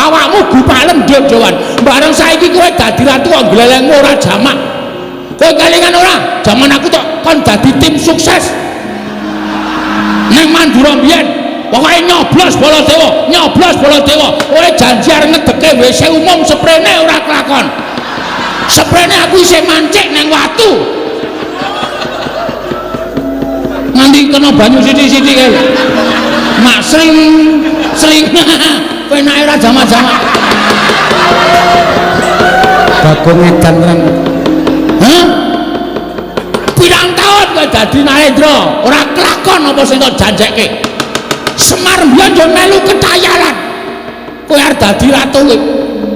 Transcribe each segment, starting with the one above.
Awakmu gupalem nduk-ndukan. Bareng saiki kowe dadi ratu kok glelengmu ora jamak. Kowe kelingan ora? Jaman aku tok kon dadi tim sukses. Neng Mandura mbiyen, pokoke nyoblos Baladewa, nyoblos Baladewa. Kowe janji arep ngedeke WC umum seprene ora kelakon. Seprene aku isih mancik neng watu. Nganti kena banyu sithik-sithik kae. Mak sring sring penake ora jamak-jamak. Bagong edan tenan. Hah? Pirang taun kowe dadi Narendra, ora kelakon apa sing tok janjekke. Semar mbiyen yo melu ketayalan. Kowe arep dadi ratu kowe.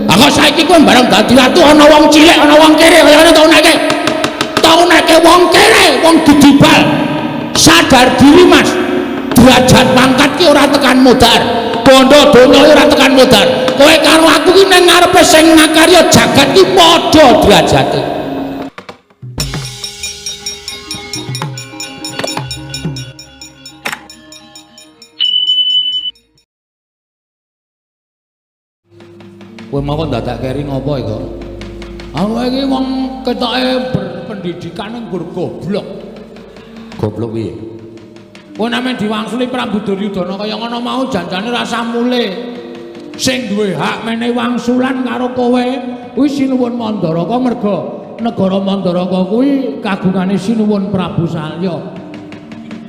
Lah kok saiki kowe bareng dadi ratu ana wong cilik, ana wong kere kaya ngene tau neke. Tau neke wong kere, wong didibal. Sadar diri, Mas. Derajat pangkat ki ora tekan modar. Bondo donya ora tekan modar. Kowe karo aku ki ning ngarepe sing ngakarya jagat ki padha derajate. Kowe mau kok dadak keri ngopo iku? Aku iki wong ketoke berpendidikan nggur goblok. Goblok piye? Kowe nek diwangsuli Prabu Duryudana kaya ngono mau janjane rasa mulih. Sing duwe hak menehi wangsulan karo kowe kuwi Sinuwun Mandaraka merga negara Mandaraka kuwi kagungane Sinuwun Prabu Salya.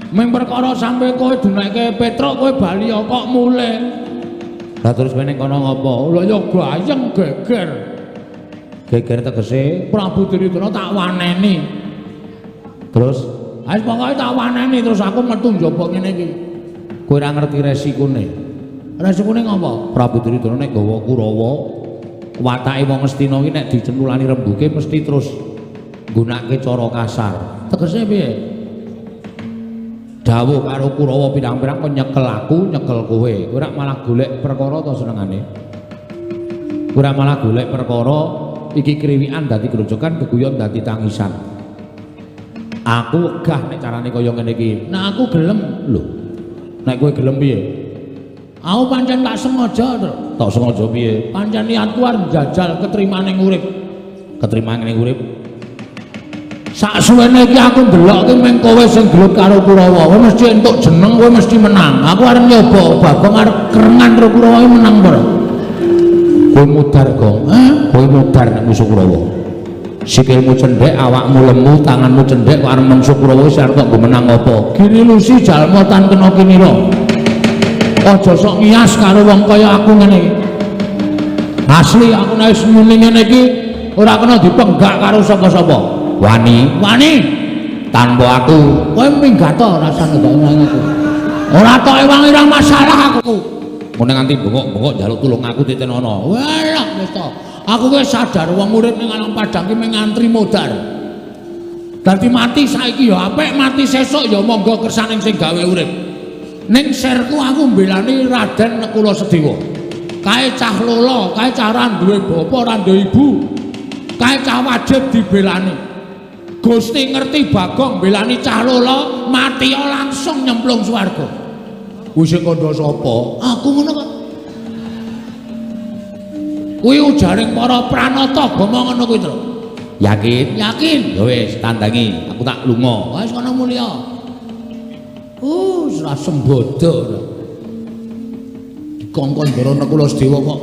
Ming perkara sampe kowe duneke Petruk kowe bali kok mulih. Lah terus kowe ning kono ngopo? Lha ya gayeng geger. Geger tegese Prabu Duryudana tak waneni. Terus wis pokoke tak waneni terus aku metu njaba ngene iki. Kowe ora ngerti resikone. Resikone ngopo? Prabu Duryudana nek gawa Kurawa, watake wong Ngastina iki nek dicentulani rembuke mesti terus nggunakake cara kasar. Tegese piye? Dawuh karo Kurawa pirang-pirang kon nyekel aku, nyekel kowe. Kowe ora malah golek perkara to senengane. Kowe ora malah golek perkara iki kriwikan dadi grojokan, geguyon dadi tangisan. Aku wegah nek carane kaya ngene iki. Nek aku gelem lho. Nek kowe gelem piye? Aku pancen tak sengaja to. Tak sengaja piye? Pancen niatku arep njajal ketrimane urip. Ketrimane urip. Sak suwene iki aku ndelok ki meng kowe sing gelut karo Kurawa, kowe mesti entuk jeneng, kowe mesti menang. Aku arep nyoba Bagong arep kerengan karo Kurawa iki menang ora? Kowe mudar, Gong. Hah? Kowe mudar nek musuh Kurawa. Sikilmu cendhek, awakmu lemu, tanganmu cendhek kok arep mungsuh Kurawa wis arep kok nggo menang apa? Gini Lusi jalma tan kena kinira. Aja sok ngias karo wong kaya aku ngene iki. Asli aku nek wis muni ngene iki ora kena dipenggak karo sapa-sapa. Wani, wani tanpa aku. Kowe minggat to rasane kok nang aku. Ora tok ewangi ora masalah aku. Mun nganti bengok-bengok njaluk tulung aku titenono. Walah wis to. Aku wis sadar wong urip ning alam padang ki mung ngantri modar. Dadi mati saiki ya apik, mati sesuk ya monggo kersane sing gawe urip. Ning serku aku mbelani Raden Nekula Sedewa. Kae cah lolo, kae cah ora duwe bapa, ora duwe ibu. Kae cah wajib dibelani. Gusti ngerti Bagong mbelani cah lolo, mati langsung nyemplung swarga. Kuwi sing kandha sapa? Aku ngono kok. Kuwi ujaring para pranata agama ngono kuwi, Tru. Yakin? Yakin. Ya wis, tandangi, aku tak lunga. Wis kono mulya. Ora sembodo. Dikongkon Ndara Nekula Sedewa kok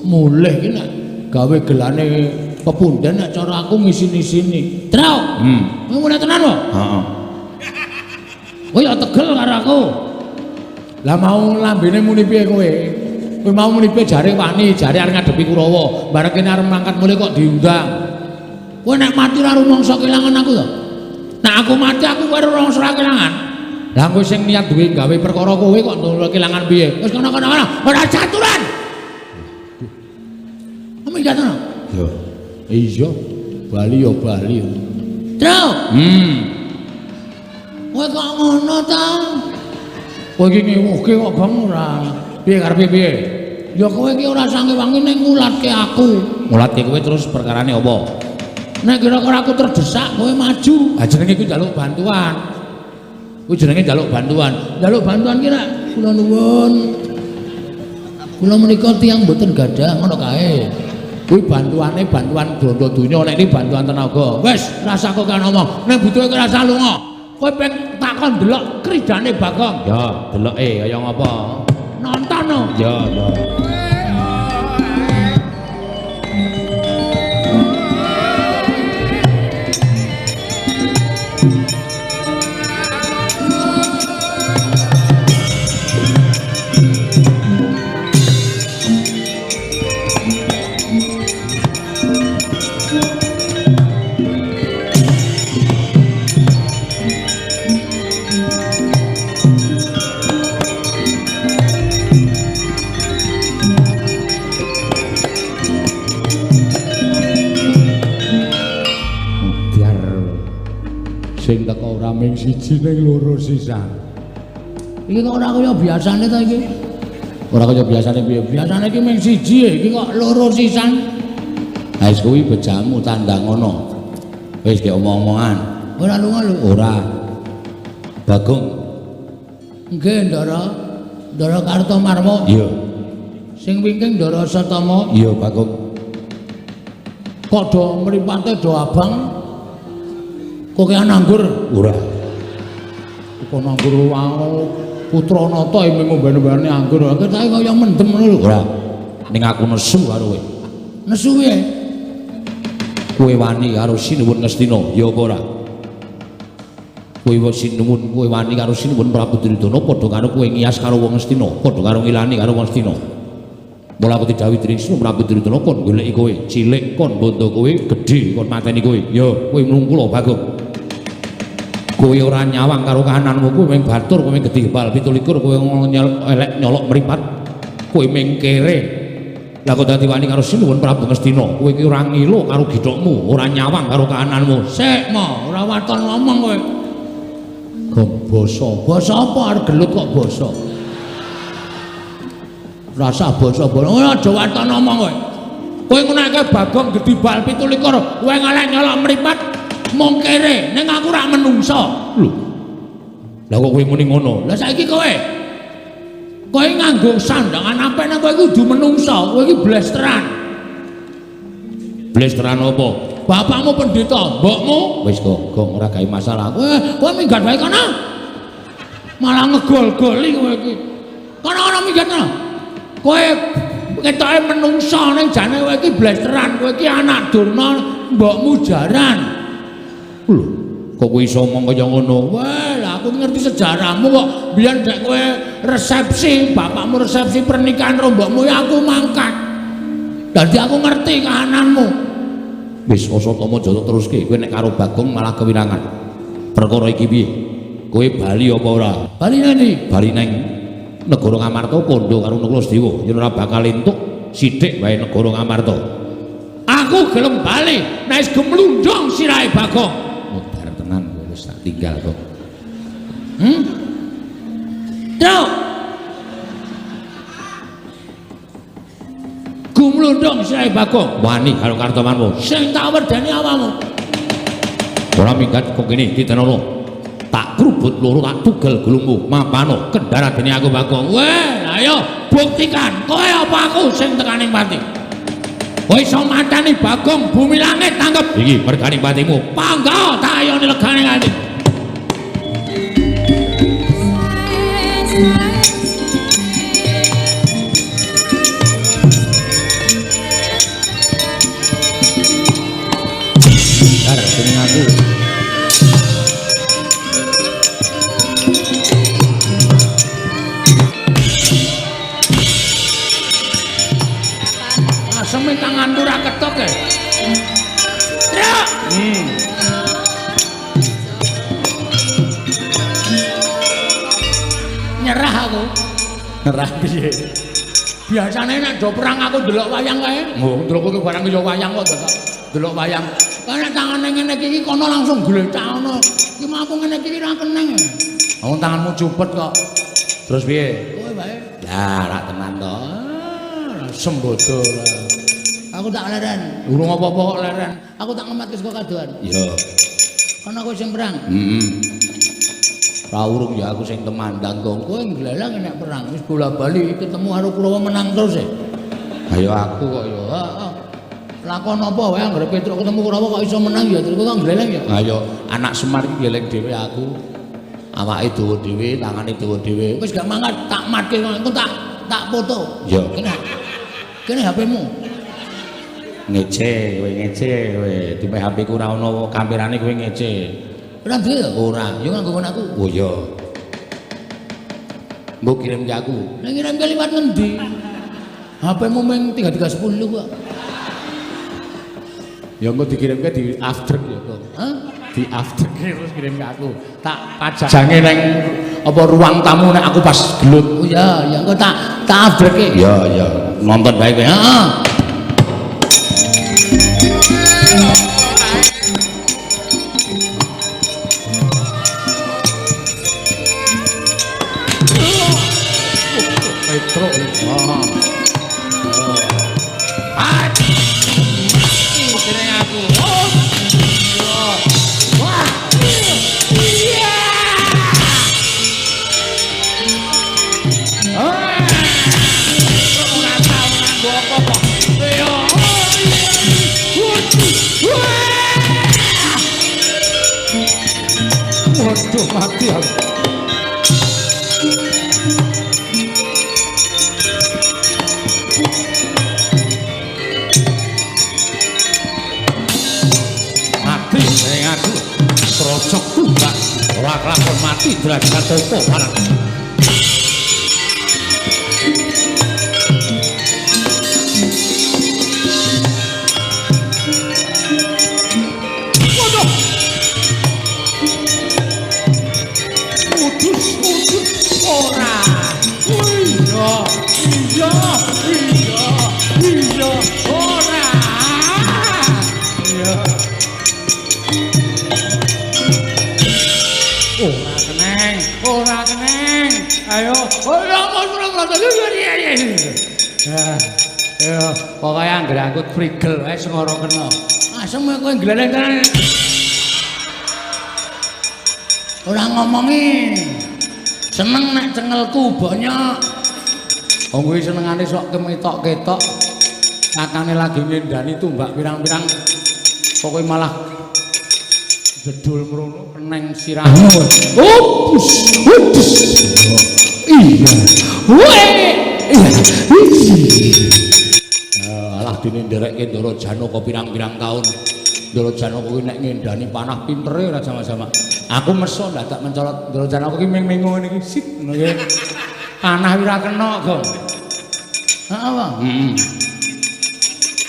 mulih ki nek gawe gelane pepunden nek cara aku ngisini-sini. Tru. Kowe mulih tenan wae? Heeh. Kowe ya tegel karo aku. Lah mau lambene muni piye kowe? Kowe mau muni piye jare wani, jare arep ngadepi Kurawa. Bareng kene arep mangkat mulih kok diundang. Kowe nek mati ora rumangsa kelangan aku to? Nek aku mati aku kowe ora rumangsa kelangan. Lah kowe sing niat duwe gawe perkara kowe kok nulung kelangan piye? Wis kono-kono kono, ora caturan. Minggat ngono. Yo. Iya, bali yo bali. Tru. Kowe kok ngono ta? Kowe iki ngewuhke kok Gong ora. Piye karepe piye? Ya kowe iki ora sange-wangi ning ngulatke aku. Ngulatke kowe terus perkarane apa? Nek kira-kira aku terdesak kowe maju. Ha jenenge iku njaluk bantuan. Kuwi jenenge njaluk bantuan. Njaluk bantuan ki nek kula nuwun. Kula menika tiyang mboten gadah ngono kae. Kuwi bantuane bantuan bondo donya, nek iki bantuan tenaga. Wis, rasa kok kan ngomong. Nek butuhe kowe rasa lunga. Kowe peng takon delok kridane Bagong. Ya, deloke kaya ngapa? Nonton no. Ya, ya. Sing teko ora ming siji ning loro sisan. Iki kok ora kaya biasane ta iki? Ora kaya biasane piye? Biasane iki ming siji, iki kok loro sisan. Ha wis kuwi bejamu tandang ngono. Wis gek omong-omongan. Ora lunga lho. Ora. Bagong. Nggih, Ndara. Ndara Kartomarma. Iya. Sing wingking Ndara Satama. Iya, Bagong. Kok do mripate do abang? Kokean anggur? Ora. Kok anggur putra nata mung ngomben-ombene anggur. Ketoke kaya mendem ngono lho. Ora. Ning aku nesu karo kowe. Nesu piye? Kowe wani karo Sinuwun Ngastina, ya apa ora? Kowe wis sinuwun, kowe wani karo Sinuwun Prabu Duryudana padha karo kowe ngiyas karo wong Ngastina, padha karo ngilani karo wong Ngastina. Mula aku didhawuhi dening Sinuwun Prabu Duryudana kon goleki kowe, cilik kon bondo kowe, gedhe kon mateni kowe. Ya, kowe mlungkula Bagong. Kowe ora nyawang karo kahananmu, kowe mung batur, kowe mung gedhe bal 27, kowe elek nyolok mripat, kowe mung kere. Lah kok dadi wani karo Sinuwun Prabu Ngastina, kowe iki ora ngilo karo githokmu, ora nyawang karo kahananmu. Sik mo, ora waton ngomong kowe. Gong basa. Basa apa arep gelut kok basa? Rasa basa-basa. Ora aja waton ngomong kowe. Kowe ngunake Bagong gedhe bal 27, kowe ngelek nyolok mripat mung kere, ning aku ora menungso. Lho. Lah kok kowe muni ngono? Lah saiki kowe. Kowe nganggo sandangan apik nek kowe kudu menungso, kowe iki blesteran. Blesteran apa? Bapakmu pendeta, mbokmu wis kok gong ora gawe masalah. Kowe minggat wae kono. Malah ngegol-goli kowe iki. Kono-kono minggat kono. Kowe ketoke menungso ning jane kowe iki blesteran, kowe iki anak Durna, mbokmu jaran. Lho, kok kowe iso omong kaya ngono? Wah, lah aku ngerti sejarahmu kok. Biyen dek kowe resepsi, bapakmu resepsi pernikahan karo mbokmu ya aku mangkat. Dadi aku ngerti kahananmu. Wis Asatama aja teruske, kowe nek karo Bagong malah kewirangan. Perkara iki piye? Kowe bali apa ora? Bali nang ndi? Bali nang negara Ngamarta kandha karo Nakula Sedewa yen ora bakal entuk sithik wae negara Ngamarta. Aku gelem bali nek wis gemlundung sirahe Bagong. Modar tenan kowe wis tak tinggal kok. Truk. Gumlundung sirahe Bagong. Wani karo Kartomarma. Sing tak werdeni awakmu. Ora minggat kok kene ditenono. Tak krubut loro tak tugel gulungmu. Mapano kendara dene aku Bagong. Weh, ayo buktikan kowe apa aku sing tekaning pati. Kowe iso matani Bagong bumi langit tangkep. Iki mergane patimu. Pangga tak ayone legane ati. Dar jeneng aku. Aseme tanganku ora ketok e. Truk. Nyerah aku. Nyerah piye? Biasane nek do perang aku ndelok wayang kae. Oh, ndelok kowe barang ya wayang kok dadak delok wayang. Lah nek tangane ngene iki kono langsung glecak ngono. Iki mah aku ngene iki ora keneng. Wong tanganmu cupet kok. Terus piye? Kowe wae. Lah, rak tenan to. Sembodo. Aku tak leren. Urung apa-apa kok leren. Aku tak ngematke saka kadohan. Iya. Kono kowe sing perang. Heeh. Ra urung ya aku sing temandang gong. Kowe ngleleng nek perang wis bola-bali ketemu karo Kurawa menang terus e. Ayo aku kok ya. Heeh. Lakon apa wae anggere Petruk ketemu Kurawa kok iso menang ya terus kok ngleleng ya. Ayo anak Semar iki ngleleng dhewe aku. Awake dawa dhewe, tangane dawa dhewe. Wis gak mangkat tak matke engko tak foto. Ya. Kene. Kene HP-mu. Ngece, kowe ngece kowe. Dime HP ku ora ono kamerane kowe ngece. Ora duwe ya? Ora. Ya nganggo aku. Oh iya. Mbok kirim ke aku. Lah ngirim ke liwat ngendi? HP-mu mung 3310 kok. Ya engko dikirimke di after ya, Kok. Hah? Di after terus kirim ke aku. Tak pajange nang apa ruang tamu nek aku pas gelut. Oh iya, ya engko tak afterke. Iya, iya. Nonton bae kowe. Heeh. Petruk. Ah. Aku. Oh. Wah. Iya. Ah. Ora tau nganggo apa-apa. Iya. Waduh, mati aku. Krocok tumbak ora kelakon mati derajat topo barang. Waduh. Udus udus ora. Iya iya iya iya ora. Iya. Ora keneng, ora keneng. Ayo, ora ya, pokoke anggere aku frigel wae sing ora kena. Asem kowe gleleng tenan. Ora ngomongi. Seneng nek cengelku banyak. Wong kuwi senengane sok kemetok-ketok. Kakane lagi ngendani tumbak pirang-pirang. Pokoke malah jedul mrono keneng sirahmu. Upus, udus. Iya. Weh. Iya. Alah dene nderekke Ndara Janaka pirang-pirang taun. Ndara Janaka kuwi nek ngendani panah pintere ora sama-sama. Aku meso ndadak mencolot Ndara Janaka ki ming-ming ngene iki sit ngono ki. Panah ora kena, Gong. Heeh, Bang. Heeh.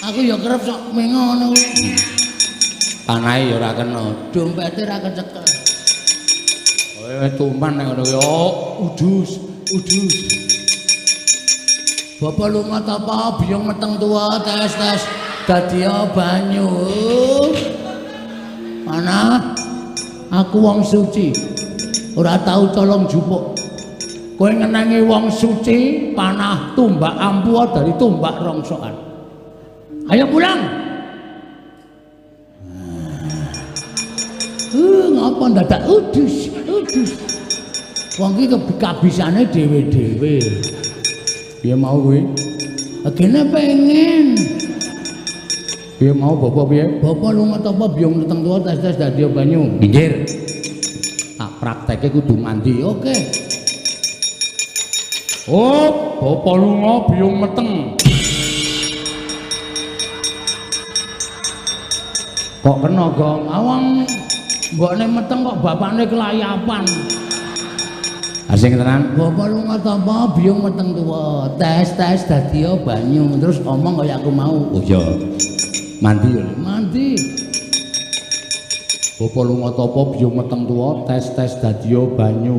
Aku ya kerep sok mengo ngono kuwi. Panahe ya ora kena, dompete ora kecekel. Kowe tumpan nek ngono kuwi, oh, udus, udus. Bapak lunga tapa biyung meteng tuwa tes-tes dadi banyu. Mana? Aku wong suci. Ora tau colong jupuk. Kowe ngenangi wong suci panah tumbak ampuh dari tumbak rongsokan. Ayo pulang. Ngapa ndadak udus, udus. Wong iki kabisane dhewe-dhewe. Piye mau kuwi? Gene pengen. Piye mau bapak piye? Bapak lunga tapa biyung meteng tuwa tes-tes dadi banyu. Minggir. Tak prakteke kudu mandi. Oke. Oh, bapak lunga biyung meteng. Kok kena, Gong? Awang mbokne meteng kok bapakne kelayapan. Asing tenan. Bapak lunga tapa biyung meteng tuwa, tes-tes dadi banyu, terus omong kaya aku mau. Oh iya. Mandi ya. Mandi. Bapak lunga tapa biyung meteng tuwa, tes-tes dadi banyu.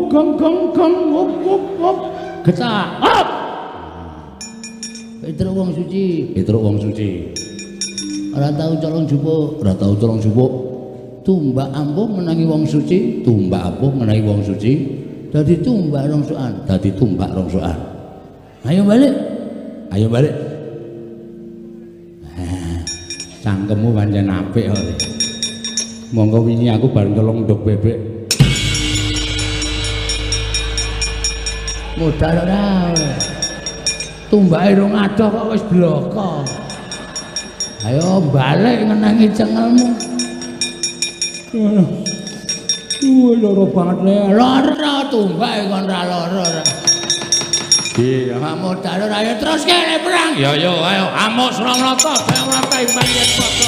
Gong gong gong op op op. Gecak. Op. Petruk wong suci. Petruk wong suci. Ora tau colong jupuk, ora tau colong jupuk. Tumbak ampuh menangi wong suci, tumbak ampuh menangi wong suci, dadi tumbak rongsokan, dadi tumbak rongsokan. Ayo balik. Ayo balik. Cangkemmu pancen apik kok. Monggo wingi aku bareng colong nduk bebek. Modal ora. Tumbake rong adoh kok wis bloko. Ayo balik ngenangi cengelmu. Wah, loro banget le. Lara tumbake kon ra lara ora. Iya, modal ora ayo terus kene perang. Ya yo ayo amuk Suramarta, Jayamarta imbang yen padha.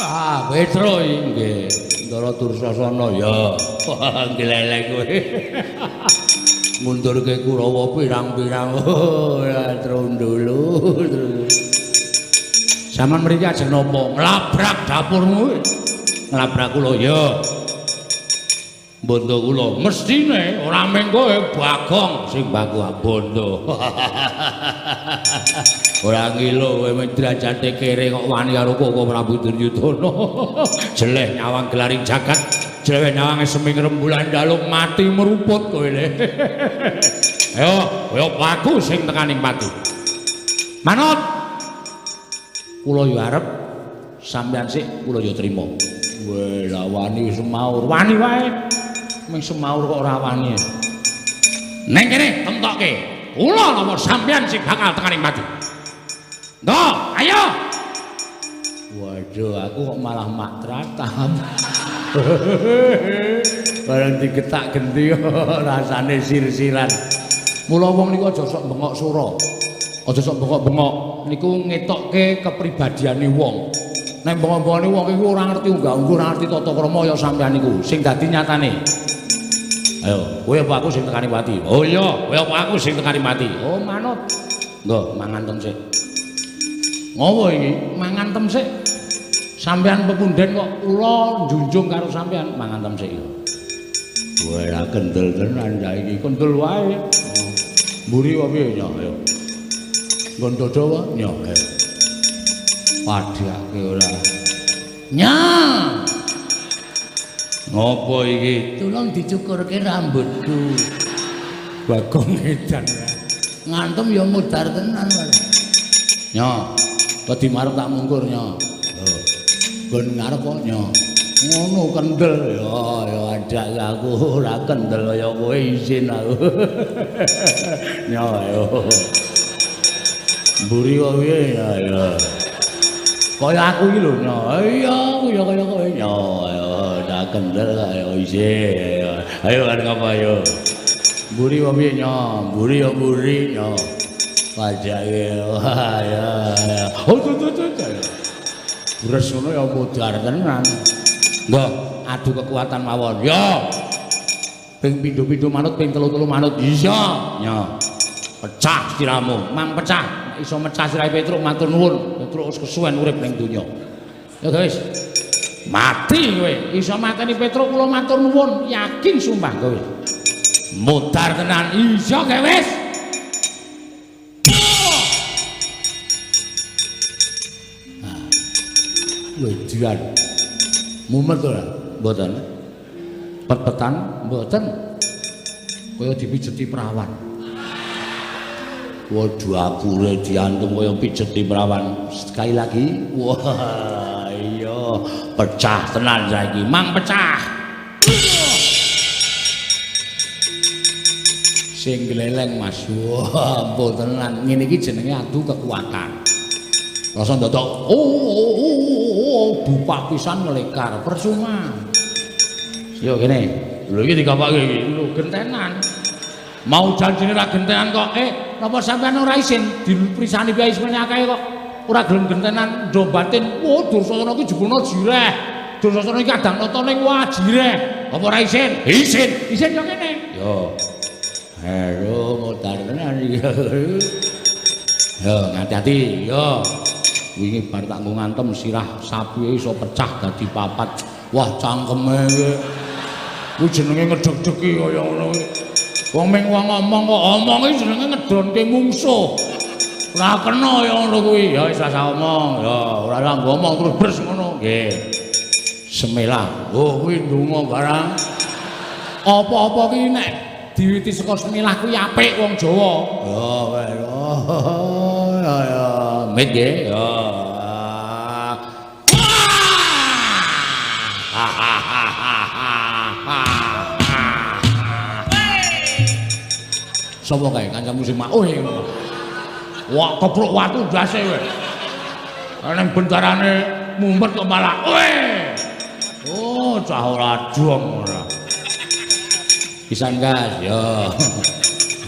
Ah, Petro nggih. Ndara Dursasana ya. Gleleng kowe. Mundurke Kurawa pirang-pirang. Ora trundulu. Sampeyan mriki ajeng napa? Nglabrak dapurmu. Nglabrak kula ya. Bondo kula mestine ora mung kowe Bagong sing baku bondo. Ora ngilo kowe men derajate kere kok wani karo Koko Prabu Duryudana. Jeleh nyawang gelaring jagat, jeleh nyawang seming rembulan dalu mati meruput kowe le. Ayo, kowe aku sing tekaning pati. Manut. Kula yo arep sampean sik kula yo trima. Weh, lah wani semaur. Wani wae. Ming semaur kok ora wani. Neng kene tentokke. Kula napa sampean sing bakal tekaning pati. Ndok, ayo. Waduh, aku kok malah mak tratap. Bareng digetak genti rasane sir-siran. Mula wong niku aja sok bengok sura. Aja sok bengok-bengok niku ngetokke kepribadiane wong. Nek bengok-bengokne wong iku ora ngerti unggah-ungguh, ora ngerti tata krama ya sampean niku sing dadi nyatane. Ayo, kowe apa aku sing tekani pati? Oh iya, kowe apa aku sing tekani pati? Oh manut. Nggo, mangan tem sik. Ngopo iki? Mangan tem sik. Sampean pepunden kok kula njunjung karo sampean mangan tem sik ya. Wah, ra kendel tenan saiki, kendel wae. Mburi apa piye ya? Ayo. Nggon dodo wae ya. Ayo. Padhake ora. Nya. Ngopo iki? Tulung dicukurke rambutku. Bagong edan. Ngantem ya mudhar tenan wae. Nya. Wedi marep tak mungkur nya. Lho. Nggon ngarep kok nya. Ngono kendel ya ya adak aku ora kendel kaya kowe isin aku. Nya ayo. Mburi kok piye ya ya. Kaya aku iki lho nya. Iya aku ya kaya kowe nya. Ayo tak kendel kaya isin. Ayo kan ngapa ayo. Mburi kok piye nya? Mburi ya mburi nya. Pajake wah ya. Oh tuh tuh tuh. Bres ngono ya modar tenan. Nggo adu kekuatan mawon. Ya. Ping pindho-pindho manut, ping telu-telu manut. Iya. Nya. Pecah siramu, mang pecah. Nek iso mecah sirahe Petruk matur nuwun. Petruk wis kesuwen urip ning donya. Ya guys. Mati kowe. Iso mateni Petruk kula matur nuwun, yakin sumpah kowe. Modar tenan. Iya ge wis. Wejian. Mumet ora? Mboten. Pet-petan mboten. Kaya dipijeti perawan. Waduh akure diantem kaya pijeti perawan. Sekali lagi. Wah, iya, pecah tenan saiki. Mang pecah. Sing gleleng Mas. Wah, ampun tenan. Ngene iki jenenge adu kekuatan. Rasa ndodok oh bupak pisan ngelekar percuma. Yo kene. Lho iki dikapake iki. Lho gentenan. Mau janjine ra gentenan kok. Napa sampean ora isin diprisani piye ismene akeh kok ora gelem gentenan ndo batin. Wah, Dursasana iki jebulna jireh. Dursasana iki kadang nata ning wah jireh. Apa ora isin? Isin. Isin yo kene. Yo. Halo modar tenan iki. Yo ngati-ati yo. Wingi bar tak nggo ngantem sirah sapi iso pecah dadi papat. Wah, cangkeme kowe. Kuwi jenenge ngedeg-degi kaya ngono kuwi. Wong ming wong ngomong kok omong iki jenenge ngedonke mungsuh. Ora kena ya ngono kuwi. Ya wis rasa omong. Ya ora ora ngomong terus bres ngono. Nggih. Semilah. Oh kuwi ndonga barang. Apa-apa ki nek diwiti saka semilah kuwi apik wong Jawa. Ya wis. Ya ya. Mit nggih. Ya. Sapa kae kancamu sing makuh iki? Wah, kepruk watu ndase kowe. Ning bendarane mumet kok malah kowe. Oh, cah ora dong ora. Pisan gas, yo.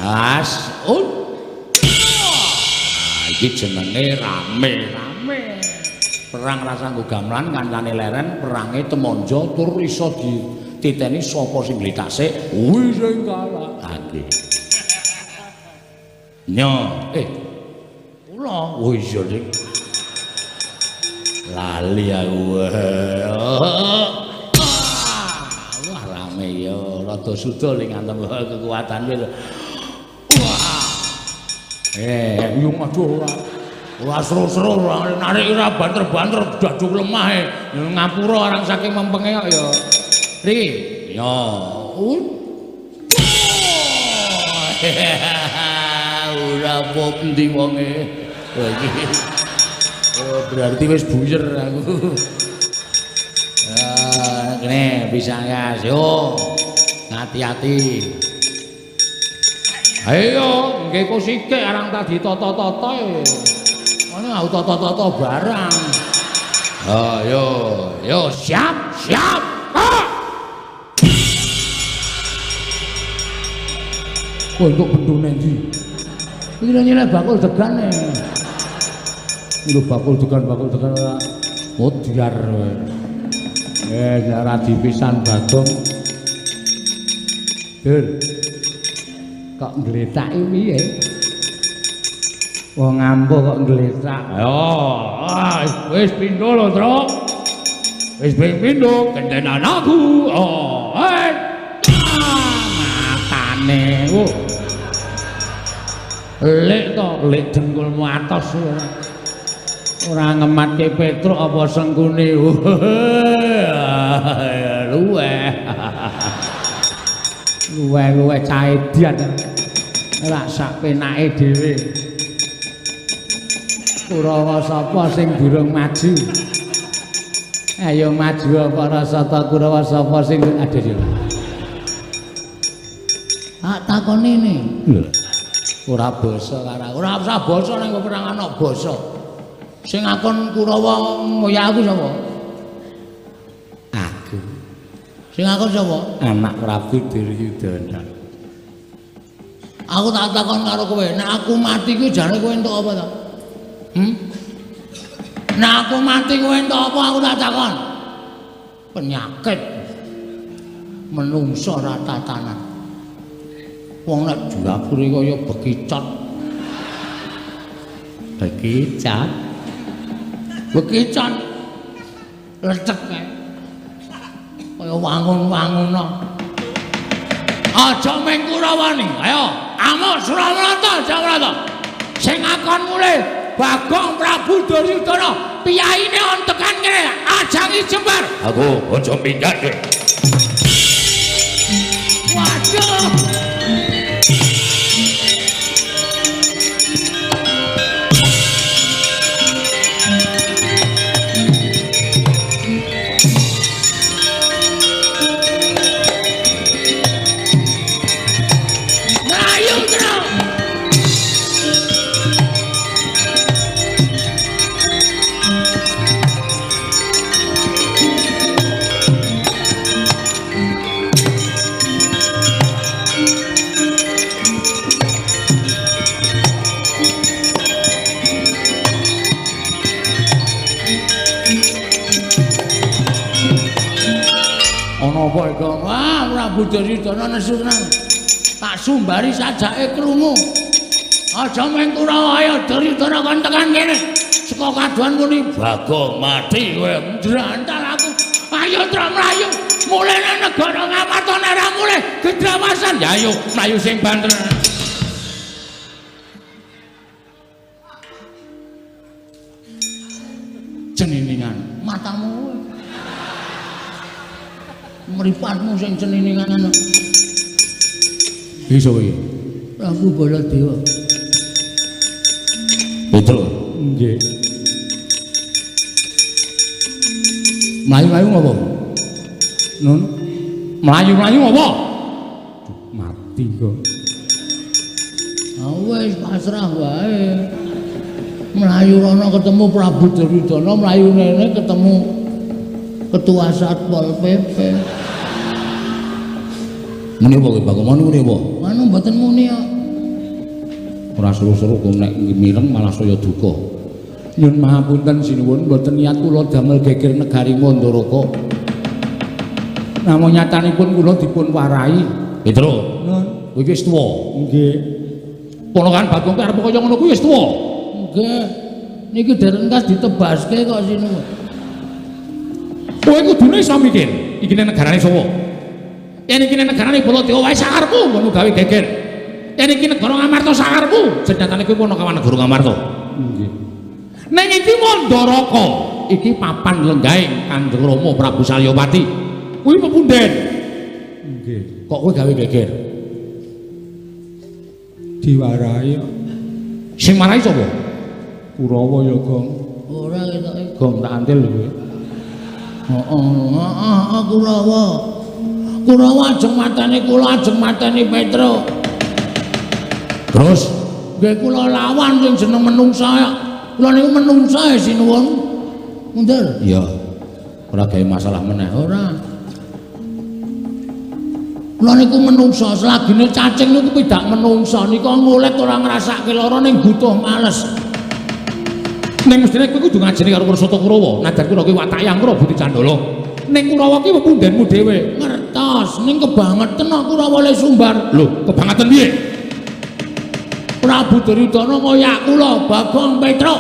Has. Oh. Nah, iki jenenge rame-rame. Perang rasa nggo gamelan kancane leren, perange temonjo tur iso dititeni sapa sing glitase kuwi sing kalah. Ha nggih. Nyo, kula. Oh iya, Dik. Lali aku. Wah, rame ya, rada suda ling ngantem kekuatan kuwi. Wah. Yo aduh ora. Ora seru-seru, ora narik ora banter-banter daduk lemah e. Ngapura orang saking mempenge kok ya. Riki. Ya. Ora apa endi wonge. Wah iki. Oh, berarti wis buyer aku. Ah, kene bisa gas. Yo. Hati-hati. Ayo, nggih kok sikik arang ta ditata-tata e. Ono aku tata-tata barang. Ayo, yo siap, siap. Ah! Kok entuk bendone ndi? Iki nyileh bakul degane. Lho bakul degan ora modyar kowe. Ora dipisan Bagong. Dur. Kok ngletaki piye? Wong ampuh kok ngletak. Ayo, wis pindho lho, Truk. Wis ping pindho gendenan aku. Oh, matane. Oh. Lek to, lek dengkulmu atos ora. Ora ngematke Petruk apa sengkune. Luweh. Luweh-luweh caedian. Ora sak penake dhewe. Kurawa sapa sing durung maju? Ayo maju para sata Kurawa sapa sing ada yo. Tak takoni ne. Lho. Ora basa karo ora usah basa ning peperangan kok basa. Sing akon Kurawa ngoyak aku sapa? Aku. Sing akon sapa? Anak Prabu Duryudana. Aku tak takon karo kowe, nek aku mati kuwi jane kowe entuk apa to? Nek aku mati kowe entuk apa aku tak takon? Penyakit menungso ora tatanan. Wong nek diapuri kaya bekicot. Bekicot. Bekicot. Lecek kae. Kaya wangun-wanguno. Aja ming Kurawani. Ayo, amuk Suramarta, Jawarata. Sing akon mulih Bagong Prabu Duryudana, piyaine on tekan kene, ajangi jembar. Aku aja minggat. Waduh. Apa iku? Wah, Prabu Duryudana nesu tenan. Tak sumbari sajake krungu. Aja mung Kurawa, ayo Duryudana kon tekan kene. Saka kadohan muni Bagong mati kowe. Njrantal aku. Ayo Tru mlayu. Mulih nang negara Ngamarta nek ora mulih gedrawasan. Ya ayo mlayu sing banter. Ceniningan matamu. Mripatmu sing ceniningan ana. Iki sapa iki? Prabu Baladewa. Betul. Nggih. Mlayu-mlayu ngopo? Nun. Mlayu-mlayu ngopo? Mati kok. Ah wis pasrah wae. Mlayu rono ketemu Prabu Duryudana, mlayu rene ketemu Ketua Satpol PP. Muni apa kowe Bagong? Muni apa? Anu mboten muni kok. Ora seru-seru kok nek mireng malah saya duka. Nyun mahapunten sinuwun, mboten niat kula damel geger negari Mandaraka. Namung nyatanipun kula dipun warai. Petro, Nun. kowe iki wis tuwa. Nggih. Ponakan Bagong arep kaya ngono kuwi wis tuwa. Nggih. Niki dereng kas ditebaske kok sinuwun. Kowe kudune iso mikir, iki negarane sapa? Yen iki negarane Baladewa wae sakarepmu ngono gawe geger. Yen iki negara Ngamarta sakarepmu, jenatane kowe ponokawan negara Ngamarta. Nggih. Ning iki Mandaraka, iki papan lenggahing Kanjeng Rama Prabu Salyapati. Kuwi pepunden. Nggih. Kok kowe gawe geger? Diwarai kok. Sing marai sapa? Kurawa ya, Gong. Ora ketoke. Gong tak antil kowe. Heeh, heeh, Kurawa. Kurawa ajeng mateni kula, ajeng mateni Petro. Terus nggih kula lawan sing jeneng menungsa. Kula niku menungsa e sinuwun. Mundur. Iya. Ora gawe masalah meneh. Ora. Kula niku menungsa, selagine cacing niku pidak menungsa nika ngulet ora ngrasake lara ning butuh males. Ning mestine kowe kudu ngajeni karo Pursata Kurawa. Najan kula kuwi watake Angkara Budi Candala. Ning Kurawa ki pepundenmu dhewe. Ngertos, ning kebangetan kok Kurawa le sumbar. Lho, kebangetan piye? Prabu Duryudana ngoyak kula Bagong Petruk.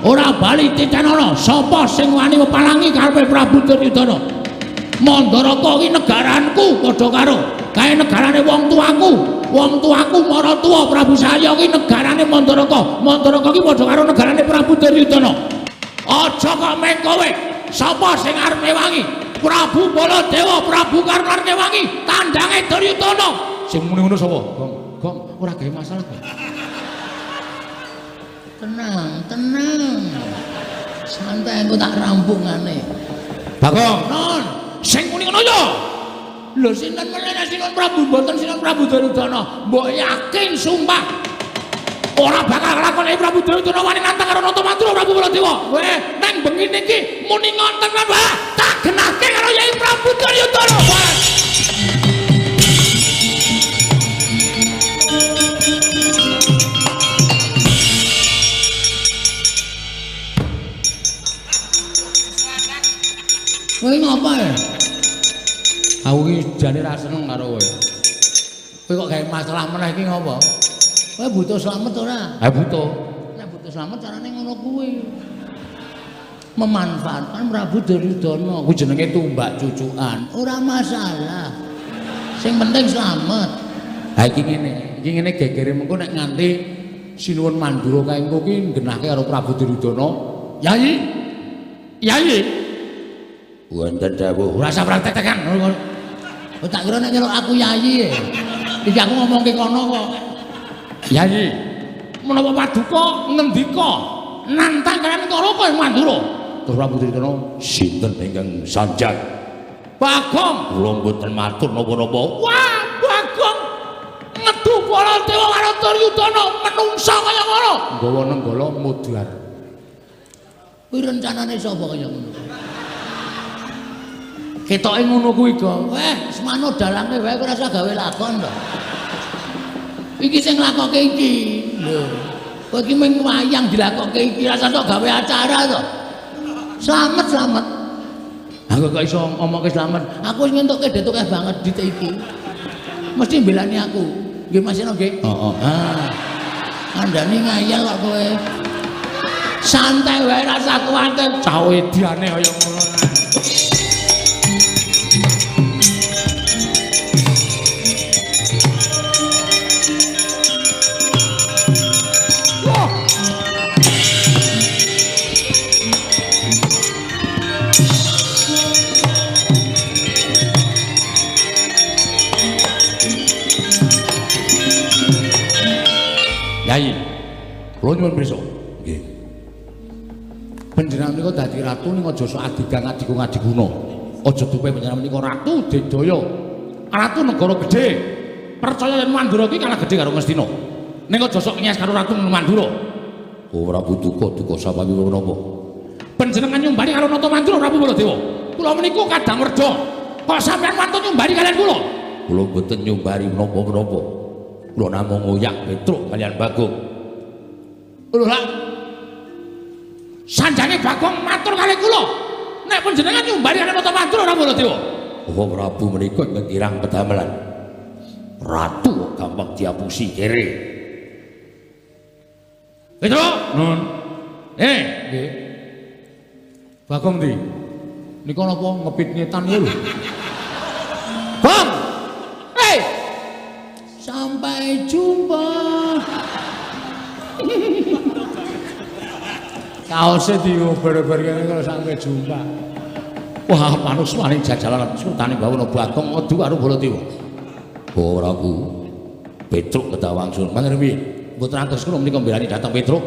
Ora bali titenono sapa sing wani mepalangi karepe Prabu Duryudana. Mandaraka ki negaranku padha karo kae negarane wong tuaku. Wong tuaku maratuwa Prabu Salya ki negarane Mandaraka. Mandaraka ki padha karo negarane Prabu Duryudana. Aja kok meng kowe. Sapa sing arep ngewangi? Prabu Baladewa, Prabu Karna arep ngewangi tandange Duryudana. Sing muni ngono sapa? Gong, Gong, ora gawe masalah. Tenang, tenang. Santai engko tak rampungane. Bagong, Non, sing muni ngono ya. Lho sinten meneh Sinuwun Prabu mboten Sinuwun Prabu Duryudana. Mbok yakin sumpah ora bakal nglakoni Prabu Duryudana wani nantang karo Nata Madura Prabu Baladewa. Weh, nang bengi niki muni ngonten wae tak genahke karo Yai Prabu Duryudana. Kowe ngapa ya? Aku iki jane ra seneng karo kowe. Kowe kok gawe masalah meneh iki ngopo? Kowe butuh slamet ora? Ha butuh. Nek butuh slamet carane ngono kuwi. Memanfaatkan Prabu Duryudana. Kuwi jenenge tumbak cucukan. Ora masalah. Sing penting slamet. Ha iki ngene, iki ngene gegere mengko nek nganti Sinuwun Mandura kae engko ki nggenahke karo Prabu Duryudana. Yai. Yai. Wonten dawuh. Ora usah praktek-tekan. Oh, tak kira nek nyeluk aku yai. Iki aku ngomongke kono kok. Yai, menapa paduka ngendika nantang kalian Karawa ing Mandura? Terus Prabu Duryudana, sinten ingkang sanjang? Bagong, kula mboten matur napa-napa. Wah, Bagong ngedu Baladewa karo Duryudana menungsa kaya ngono. Nggawa nenggala mudhar. Kuwi rencanane sapa kaya ngono? Ketoke ngono kuwi, Gong. Weh, semano dalange wae ora usah gawe lakon to. Iki sing nglakoke iki. Lho. Kowe iki mung wayang dilakoke iki, ora usah gawe acara to. Slamet, slamet. Aku kok iso ngomongke slamet. Aku wis ngentukke detuk banget dit iki. Mesti mbelani aku. Nggih Mas Seno nggih. Heeh. Ah. Kandhane ngayal kok kowe. Santai wae rasa kuwatir. Cah ediane kaya ngono. Yai, kula nyuwun pirsa. Nggih. Panjenengan menika dadi ratu ning aja sok adigang adigung adiguna. Aja dupe panjenengan menika ratu Dedaya. Ratu negara gedhe. Percaya yen Mandura iki kalah gedhe karo Ngastina. Ning aja sok nyes karo ratu Mandura. Oh, Prabu duka duka sapawi menapa? Panjenengan nyumbari karo Nata Mandura Prabu Baladewa. Kula menika kadang werda. Kok sampeyan wantun nyumbari kalian kula? Kula mboten nyumbari menapa-menapa. Kula namung ngoyak Petruk kalian Bagong. Lho lak sanjane Bagong matur kali kula. Nek panjenengan nyumbari kalian Nata Mandura Prabu Baladewa. Oh, Prabu menika ingkang kirang pedamelan. Ratu gampang diapusi kere. Petruk, nun. Nggih. Bagong ndi? Nika napa ngepit ngetan ya lho. Bang. Hei. Sampai jumpa. Kaose diober-ober kene kalau sampai jumpa. Wah, manuswane jajalan sultane Bawana Bagong adu karo Baladewa. Oh, Prabu. Petruk ketawangsul. Mangke piye? Mboten antos kula menika mbelani dhateng Petruk.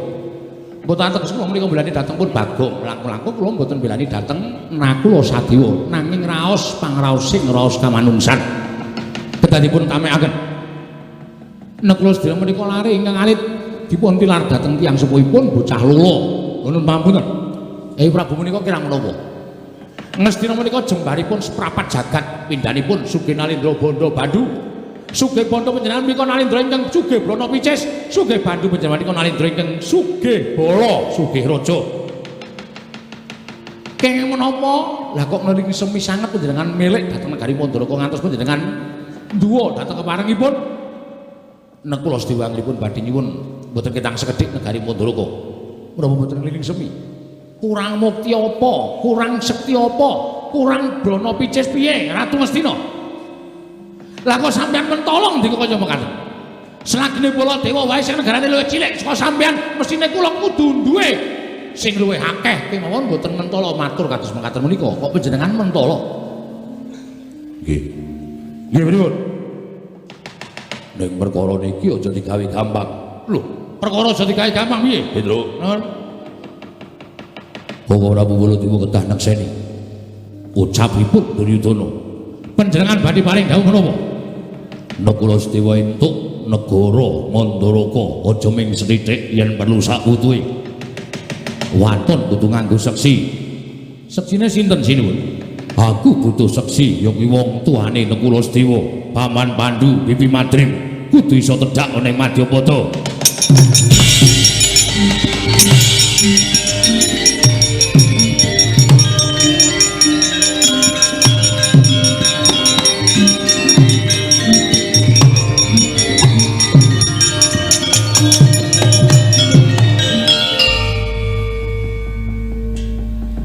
Mboten antos kula menika mbelani dhateng pun Bagong. Langkung-langkung kula mboten mbelani dhateng Nakula Sadewa, nanging raos pangraosing raos kamanungsan. Kedadipun kamekaken. Nakula sedaya menika lare ingkang alit dipun tilar dhateng tiyang sepuhipun bocah lolo. Ngoten pampunten. Prabu menika kirang menapa? Ngastina menika jembaripun seprapat jagat pindhanipun Sugih Nalendra Bandha Bandu. Sugih Bandha panjenengan menika Nalendra ingkang sugih brana picis, sugih Bandu panjenengan menika Nalendra ingkang sugih bala, sugih raja. Kenging menapa? Lah kok ngelingi semi sanget panjenengan milik dhateng negari Mandaraka ngantos panjenengan duwa dhateng keparengipun. Nekula sedaya anglipun badhe nyuwun mboten ketang sekedhik negari Mandaraka. Menapa mboten ngelingi semi? Kurang mukti apa? Kurang sekti apa? Kurang brana picis piye Ratu Ngastina? Lah kok sampeyan mentolong ndika kaya mekaten. Selagine Baladewa wae sing negarane luwih cilik saka sampeyan, mesthine kula kudu duwe sing luwih akeh kemawon mboten mentolo matur kados mekaten menika. Kok panjenengan mentolo? Nggih. Nggih pripun? Ning perkara niki aja digawe gampang. Lho, perkara aja digawe gampang piye? Petro. Nun. Koko Prabu Baladewa kedah nekseni ucapipun Duryudana. Panjenengan badhe paring dawuh menapa? Nakula Sedewa entuk negara Mandaraka aja ming sethithik yen perlu sakutuhe. Waton kudu nganggo seksi. Seksine sinten sinuwun? Aku butuh seksi ya kuwi wong tuane Nakula Sedewa, Paman Pandu, Bibi Madrim kudu iso tedhak ana ing Madyapada.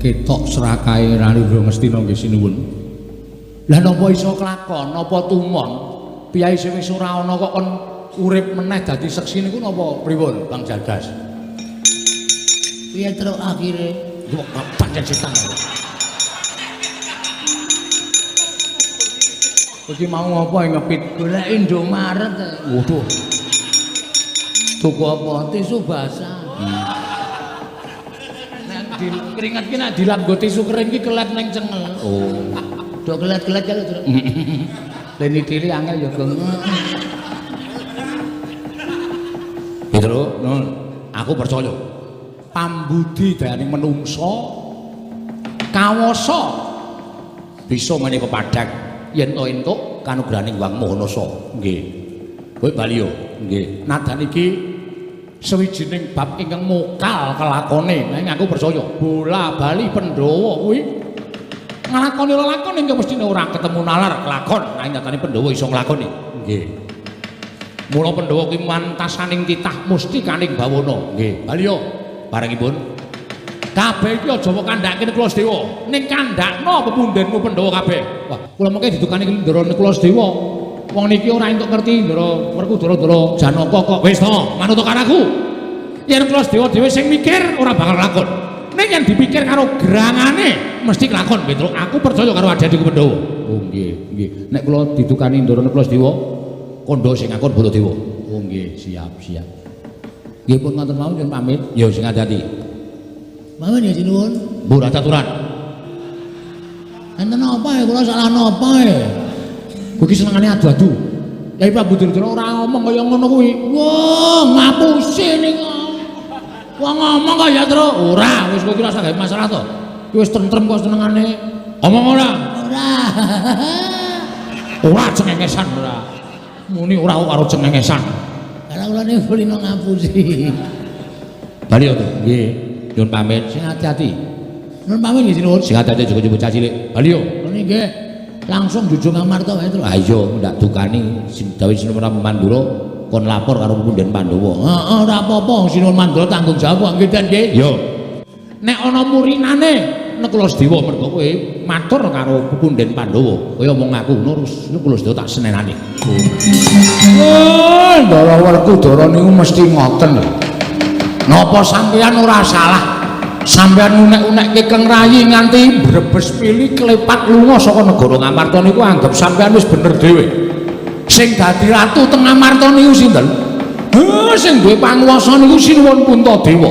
Ketok serakahe Rarindra Ngastina nggih sinuwun. Lah napa iso kelakon, napa tumon? Piyai sing wis ora ana kok kon urip meneh dadi seksi niku napa pripun, Bang Jalgas? Piye truk akhire? Kok pancen setan. Iki mau apa ngepit? Golek Indomaret. Waduh. Tuku apa? Tisu basah. Di keringat ki nek dilap nggo tisu kering ki kelet ning cengel. Oh. Do kelet-kelet ya lho, Truk. Leni diri angel ya, Gong. Petro, nun, aku percaya. Pambudi dayaning menungsa kawasa bisa menehi pepadhang yen to entuk kanugrahaning Hyang Maha Nasa. Nggih. Kowe bali yo. Nggih. Nadan iki sawijining bab ingkang mokal kelakone. Nanging aku percaya bola bali Pandhawa kuwi nglakoni lelakon ingkang mestine ora ketemu nalar kelakon. Nanging nyatane Pandhawa iso nglakoni. Nggih. Mula Pandhawa kuwi mantasaning titah mustikaning bawana. Nggih. Bali yo Parengipun. Kabeh iki aja mbok kandhake Kula Sedewa. Ning kandhakno pepundhenmu Pandhawa kabeh. Wah, kula mengke didukani Ndara Kula Sedewa. Wong niki ora entuk ngerti Ndara Werkudara Ndara Janaka kok. Wis to, manut karo aku. Yen Kula Sedewa dhewe sing mikir ora bakal lakon. Ning yen dipikir karo gerangane mesti kelakon, Petruk. Aku percaya karo adik-adikku Pandhawa. Oh nggih, nggih. Nek kula didukani Ndara Kula Sedewa, kandha sing ngakon Baladewa. Oh nggih, siap, siap. Nggih pun ngoten mawon nyuwun pamit. Ya sing ati-ati. Mawon ya sinuwun. Mbok ora caturan. Enten apa ya kula salah napa ya? Kowe iki senengane adu-adu. Yai Prabu Duryudana ora ngomong kaya ngono kuwi. Wah, ngapusi ning. Wong ngomong kaya Truk. Ora, wis kowe iki ora usah gawe masalah to. Ki wis tentrem kok senengane. Omong ora? Ora. Ora cengengesan ora. Muni ora karo cengengesan. Lah kula niku kulino ngapusi. Bali to. Nggih. Nyuwun pamit sing ati-ati. Nyuwun pamit nggih sinuwun. Sing ati-ati aja bocah cilik. Bali yo. Ngene nggih. Langsung jujung Amarta wae Truk. Ha iya, ndak dukani sing dawuh Sinuwun Mandura kon lapor karo punden Pandhawa. Heeh, ora apa-apa Sinuwun Mandura tanggung jawab nggih Den nggih. Yo. Nek ana murinane Nekula Sedewa mergo kowe matur karo punden Pandhawa, kowe omong aku ngono Nekula Sedewa tak senenane. Oh, Ndara Werkudara niku mesti ngoten. Napa sampeyan ora salah? Sampeyan unek-unekke Keng Rayi nganti brebes pili klepat lunga saka negara Ngamarta niku anggap sampeyan wis bener dhewe. Sing dadi ratu teng Ngamarta niku sinten? Heh, sing duwe panguwasa niku Sinuwun Puntadewa.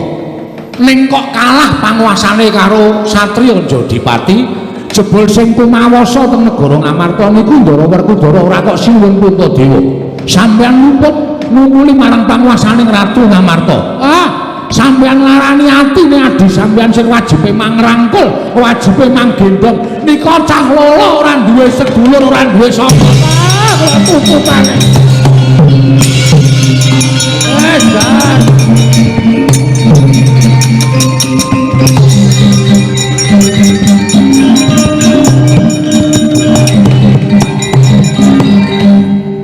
Ning kok kalah panguwasane karo satriya Jodipati, jebul sing kumawasa teng negara Ngamarta niku Ndara Werkudara ora kok Sinuwun Puntadewa. Sampeyan luput ngungkuli marang panguwasane Ratu Ngamarta. Ah, sampeyan larani atine adi sampeyan sing wajibe mangrangkul, wajibe manggendhong. Nika cah lolo ora duwe sedulur, ora duwe sapa. Ah, kula tututane. Wes, bar.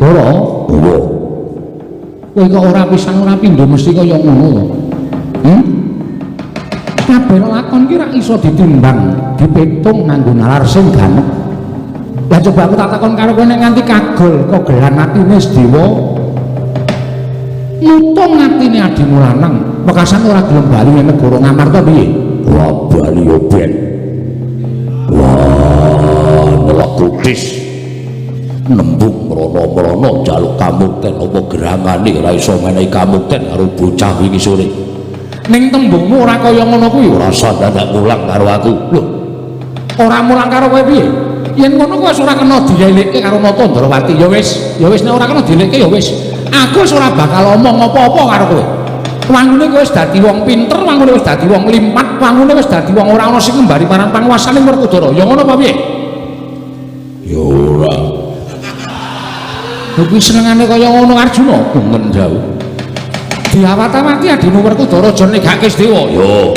Dara, kowe. Kowe kok ora pisan ora pindho mesti kaya ngono to. Kabeh lakon ki ra iso ditimbang, dipitung nganggo nalar sing ganek. Lah coba aku tak takon karo kowe nek nganti kagol kogelan atine Sedewa mutung atine adimu lanang, wekasan ora gelem bali ning negara Ngamarta piye? Ora bali yo ben. Wah, nelek kutis. Nembung mrono-mrono njaluk kamukten apa gerangane ora iso menehi kamukten karo bocah wingi sore. Ning tembungmu ora kaya ngono kuwi, ora usah dadak mulang karo aku. Lho, ora mulang karo kowe piye? Yen ngono kowe wis ora kena dielikke karo Nata Ndrawati. Ya wis, ya wis nek ora kena dielikke ya wis. Aku wis ora bakal omong apa-apa karo kowe. Wangune kowe wis dadi wong pinter, wangune wis dadi wong limpat, wangune wis dadi wong ora ana sing ngembari marang panguwasane Werkudara. Ya ngono apa piye? Ya ora. Lho kuwi senengane kaya ngono Arjuna, bungen jauh. Diawat-awati adimu Werkudara aja negake Sedewa. Yo.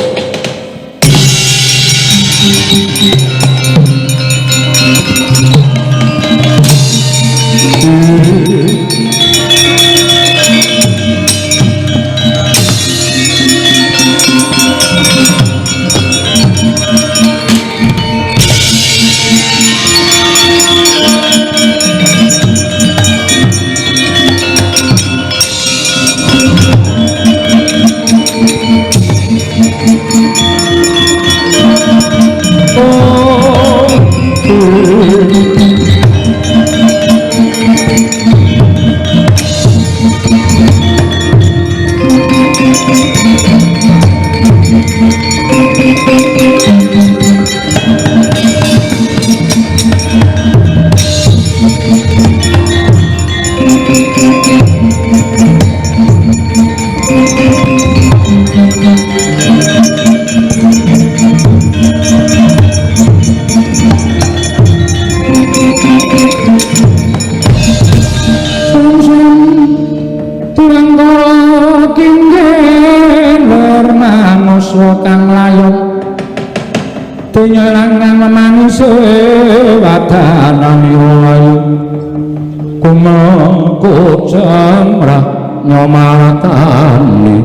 Nyomaratani.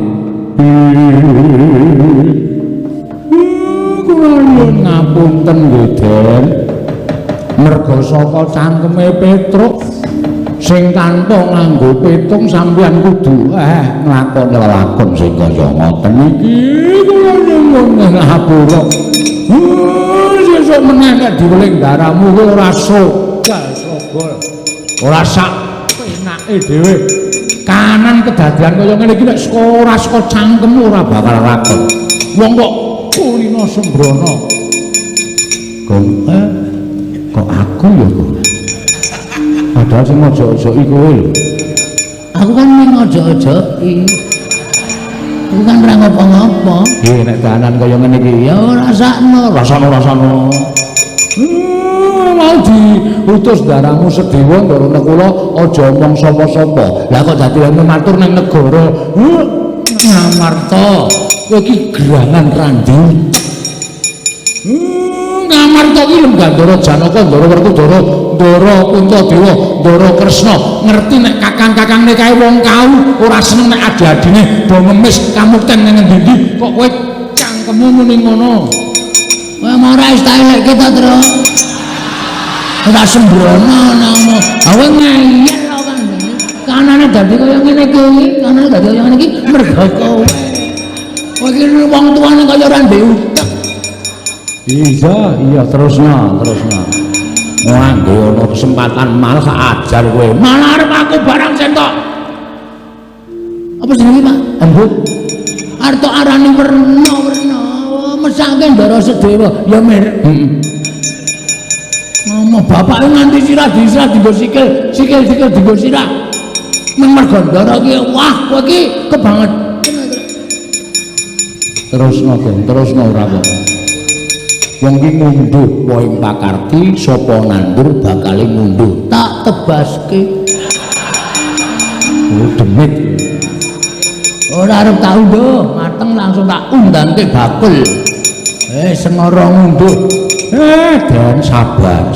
Kula nyuwun ngapunten nggih, Den. Merga saka cangkeme Petruk sing tanpa nganggo petung sampeyan kudu nglakoni lelakon sing kaya ngoten iki. Kula nyuwun ngapura. Sesuk meneh nek diweling daramu kuwi ora sogal sogol. Ora sak penake dhewe. Kanan kedadian kaya ngene iki nek ora saka cangkemmu ora bakal lakon. Wong kok kulino sembrono. Gong kok aku ya kok. Padahal sing ojo-ojoki kowe lho. Aku kan ning ojo-ojoki. Aku kan ora ngopo-ngopo. Nggih nek dahanan kaya ngene iki ya rasakno, rasakno. Mau diutus daramu Sedewa Ndara Nekula aja omong sapa-sapa. Lah kok dadi wong matur ning negara Ngamarta. Kowe iki gerangan randi. Ngamarta iki lho Gandara Janaka, Ndara Werkudara, Ndara Puntadewa, Ndara Kresna. Ngerti nek kakang-kakangne kae wong kau ora seneng nek adi-adine do ngemis kamukten ning endi-endi kok kowe cangkemmu muni ngono. Kowe mau ora wis tak elekke ta, Tru? Ora sembrono ngono. Awe ngeyel kok kandhane. Kanane dadi kaya ngene iki, kanane dadi kaya ngene iki mergo kowe. Kowe iki wong tuane kaya ora ndek utek. Iya, terusno. Nganggo ana kesempatan malah tak ajar kowe. Malah arep aku barang sentok. Apa jenenge, Pak? Embut. Arep tok arani werna-werna, mesake Ndara Sedewa. Ya mir. Heeh. Ngomong bapake nganti sirah disirah dienggo sikil, sikil-sikil dienggo sirah. Nang mergo Ndara iki, wah kowe iki kebanget. Terusno, Gong, terusno ora kok. Wong iki ngunduh wohing pakarti, sapa nandur bakale ngunduh. Tak tebaske. Oh, demit. Ora arep tak unduh, mateng langsung tak undangke bakul. Sengara ngunduh. Den sabar.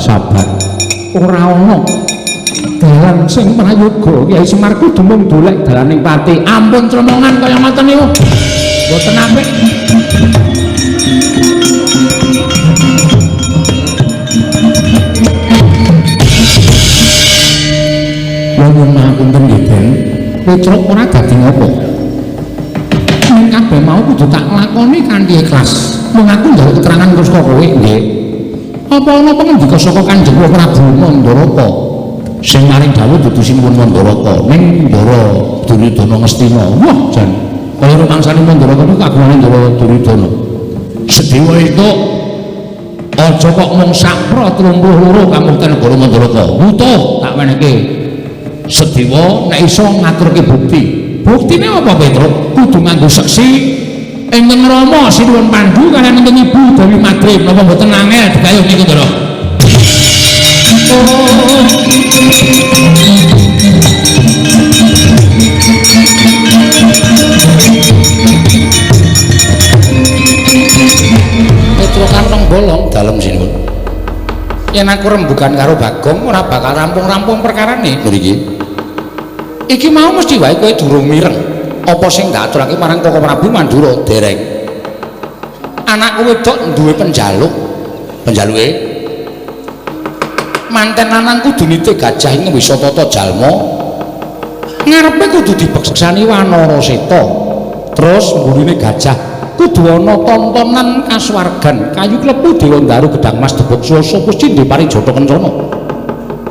Ora ana dalan sing prayoga. Kyai Semar kudu mung dolek dalaning pati. Ampun cremongan kaya ngoten niku. Mboten apik. Nyuwun ngapunten nggih, Den. Petruk ora dadi ngopo. Ning kabeh mau kudu tak lakoni kanthi ikhlas. Mung aku njaluk keterangan terus kok kowe nggih. Apa ana pangendika saka Kanjeng Prabu Mandaraka sing maring dawuh dudu Sinuwun Mandaraka ning Ndara Duryudana Ngastina. Wah, jan kaya rumangsane Mandaraka niku kagungane Ndara Duryudana. Sedewa itu aja kok mung sakpra 32 kamukten negara Mandaraka. Wutuh tak wenehke. Sedewa nek iso ngaturke bukti. Buktine apa, Petruk? Kudu nganggo seksi ingkang Rama Sinuwun Pandu kaliyan ingkang Ibu Dewi Madrim. Napa mboten angel digayuh niku, Ndara? Petruk kantong bolong dalem sinuwun. Yen aku rembugan karo Bagong ora bakal rampung-rampung perkarane mriki. Iki mau mesti wae kowe durung mireng apa sing tak aturake marang Koko Prabu Mandura dereng. Anakku wedok duwe penjaluk. Penjaluke manten lanang kudu nite gajah ing wisatata jalma. Ngarepe kudu dibeksani Wanara Seta. Terus mburine gajah kudu ana tontonan kasuwargan kayu klepu dewa ndaru gedang mas debuk swasa pusti parijata kencana.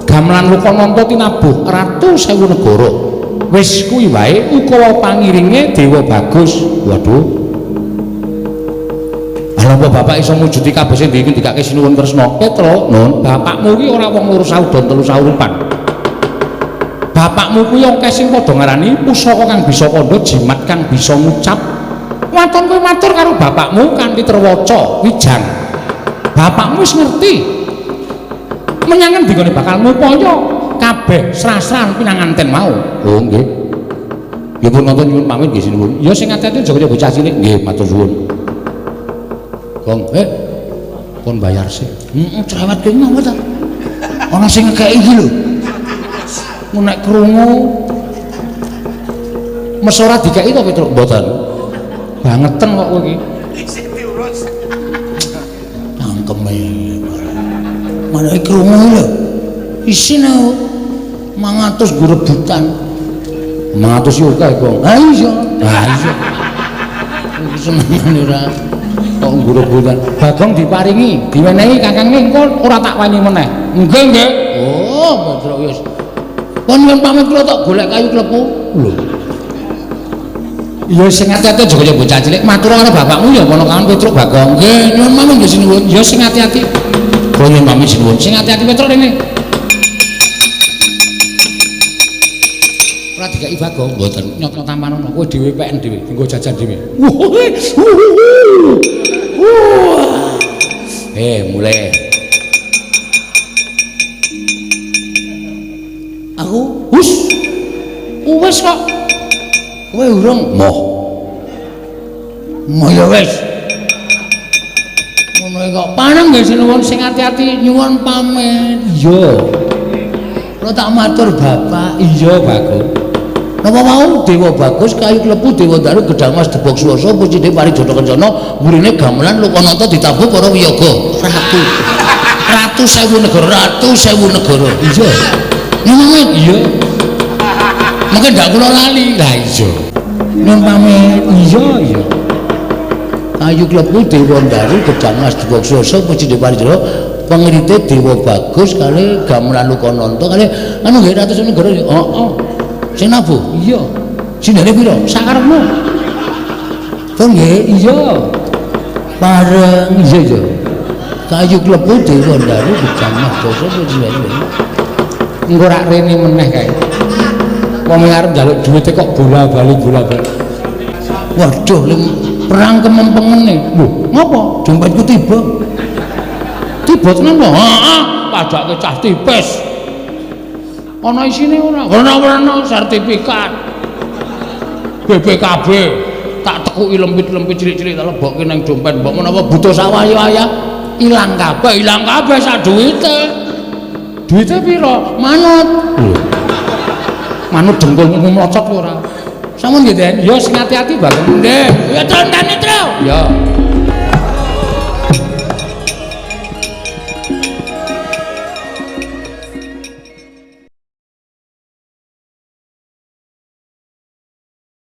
Gamelan Lokananta tinabuh ratu sewu negara. Wis kuwi wae ukawa pangiringe Dewa Bagus. Waduh. Lha apa bapak iso mujudi kabeh sing dikake Sinuwun Kresna? Petruk, Nun, bapakmu kuwi ora wong loro saudon telu saurupan. Bapakmu kuwi akeh sing padha ngarani pusaka kang bisa kandha, jimat kang bisa ngucap. Waton kowe matur karo bapakmu kanthi terwaca wijang. Bapakmu wis ngerti. Menyang ngendi gone bakal ngupaya kabeh srasran pinanganten mau. Oh nggih. Nggih pun nonton nyuwun pamit nggih sinuwun. Ya sing ati-ati aja kaya bocah cilik nggih matur suwun. Gong, kon bayar sih. Heeh, cerewet ki ngopo ta? Ana sing ngekeki iki lho. Nek krungu mesora dikeki to Petruk mboten. Bangeten kok kowe iki. Isih diurus. Cangkeme. Malah krungu lho. Isine 500 nggo rebutan. 500 yo akeh, Gong. Ha iya. Ha iya. Iki senengane ora kok nggo rebutan. Bagong diparingi, diwenehi kakangne engko ora tak wani meneh. Nggih, nggih. Oh, Petruk wis. Pun nyuwun pamit kula tok golek kayu klepu. Lho. Ya sing ati-ati aja kaya bocah cilik matur karo bapakmu ya ponakan Petruk Bagong. Nggih, nyuwun pamit nggih sinuwun. Ya sing ati-ati. Kula nyuwun pamit sinuwun. Sing ati-ati Petruk rene. Ora dikai Bagong, mboten. Nyot-nyot tampan ono, kowe dhewe peken dhewe, nggo jajan dhewe. Mulai. Aku hus. Wis kok. Kowe urung moh. Moh ya wis. Ngono kok paneng nggih sinuwun sing ati-ati nyuwun pamit. Iya. Kula tak matur Bapak. Iya, Bagong. Napa wau Dewa Bagus kayu klepu Dewa Daru Gedang Mas Debok Swasa pucine Parijata Kencana mburine gamelan Lokanata ditabuh para wiyaga. Ratu. Ratu sewu negara, ratu sewu negara. Iya. Nyuwun pamit. Iya. Mungkin ndak kula lali. Lah iya. Nyuwun pamit. Iya, iya. Kayu klepu Dewa Daru Gedang Mas Debok Swasa pucine Parijata pengrite Dewa Bagus kali gamelan Lokanata kali anu nggih ratu sewu negara. Heeh. Sing nabuh? Iya. Sindene pira? Sakarepmu. To nggih? Iya. Pareng. Iya, iya. Kayu klepu Dewa Daru Gedang Mas Dasa pucine. Engko rak rene meneh kae. Wong arep njaluk duwite kok bola-bali bola-bali. Waduh, perang kemempengene. Lho, ngopo? Dompetku tiba. Tiba tenan to? Heeh, padake cah tipis. Ana isine ora? Werna-werna sertifikat. BPKB tak tekuki lempit-lempit cilik-cilik tak lebokke nang dompet. Mbok menawa butuh sawaya-waya ilang kabeh, ilang kabeh sak duwite. Duwite pira? Manut. Lho. Manut dengkulmu mlocot ora? Sampun nggih, Den? Ya sing ati-ati Bagong. Nggih. Ya tontane, Tru. Ya.